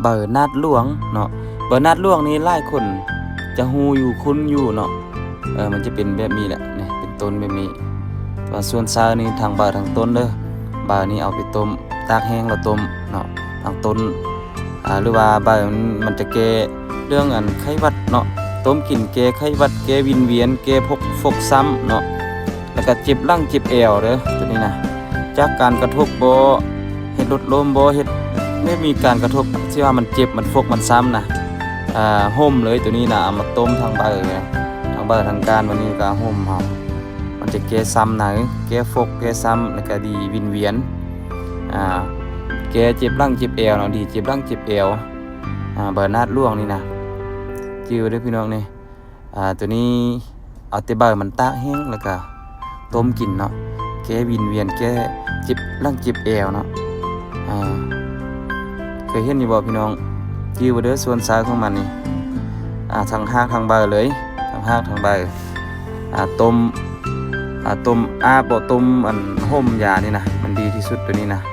ໃບນາດຫຼວງເນາະ. ໃບນາດຫຼວງນີ້ຫຼາຍຄົນຈະຮູ້ຢູ່ ຄຸ້ນຢູ່ເນາະ. ເອີ ມັນຈະເປັນແບບນີ້ແຫຼະ ນີ້ເປັນຕົ້ນແບບນີ້. ແຕ່ວ່າສ່ວນຊາວນີ້ ທັງໃບທັງຕົ້ນເດີ. ໃບນີ້ເອົາໄປຕົ້ມ ຕາກແຫ້ງແລ້ວຕົ້ມເນາະ. ທັງຕົ້ນ ອາ ຫຼືວ່າໃບມັນ ມັນຈະແກ້ເລື່ອງອັນໄຂ້ຫວັດເນາະ. ຕົ້ມກິນແກ້ໄຂ້ຫວັດ ແກ້ວິນວຽນ ແກ້ພວກຟົກຊ້ຳເນາະ. ແລ້ວກໍເຈັບຫຼັງເຈັບແອວເດີ ໂຕນີ້ນະ. ຈາກການກະທົບບໍ່ ເຮັດລົດລົ້ມບໍ່ ເຮັດ ແມ່ນມີການກະທົບທີ່ວ່າມັນເຈັບ ມັນຟົກ ມັນຊ້ຳນະ ອ່າ ຫົ່ມເລີຍໂຕນີ້ນະ. ເອົາມາຕົ້ມທັງໃບ ທັງໃບທັງກ້ານ ບາດນີ້ກໍຫົ່ມເອົາ. ມັນຈະແກ້ຊ້ຳໃນ ແກ້ຟົກ ແກ້ຊ້ຳ ແລ້ວກໍດີວິນວຽນ ອ່າ ແກ້ເຈັບຫຼັງເຈັບແອວເນາະ ດີເຈັບຫຼັງເຈັບແອວ. ອ່າ ໃບນາດຫຼວງນີ້ນະ ຈື່ໄວ້ເດີພີ່ນ້ອງນີ້. ອ່າ ໂຕນີ້ເອົາແຕ່ໃບມັນຕາກແຫ້ງ ແລ້ວກະຕົ້ມກິນເນາະ ແກ້ວິນວຽນ ແກ້ເຈັບຫຼັງເຈັບແອວເນາະ. ອ່າ ເຄີຍເຫັນຢູ່ບໍ່ພີ່ນ້ອງ? ຈື່ໄວ້ເດີ ສ່ວນຊາວຂອງມັນນີ້ ອ່າ ທັງຮາກທັງໃບເລີຍ ທັງຮາກທັງໃບ. ອ່າ ຕົ້ມ ອ່າ ຕົ້ມອາບບໍ່ ຕົ້ມອັນຫົ່ມຢານີ້ນະ ມັນດີທີ່ສຸດໂຕນີ້ນະ.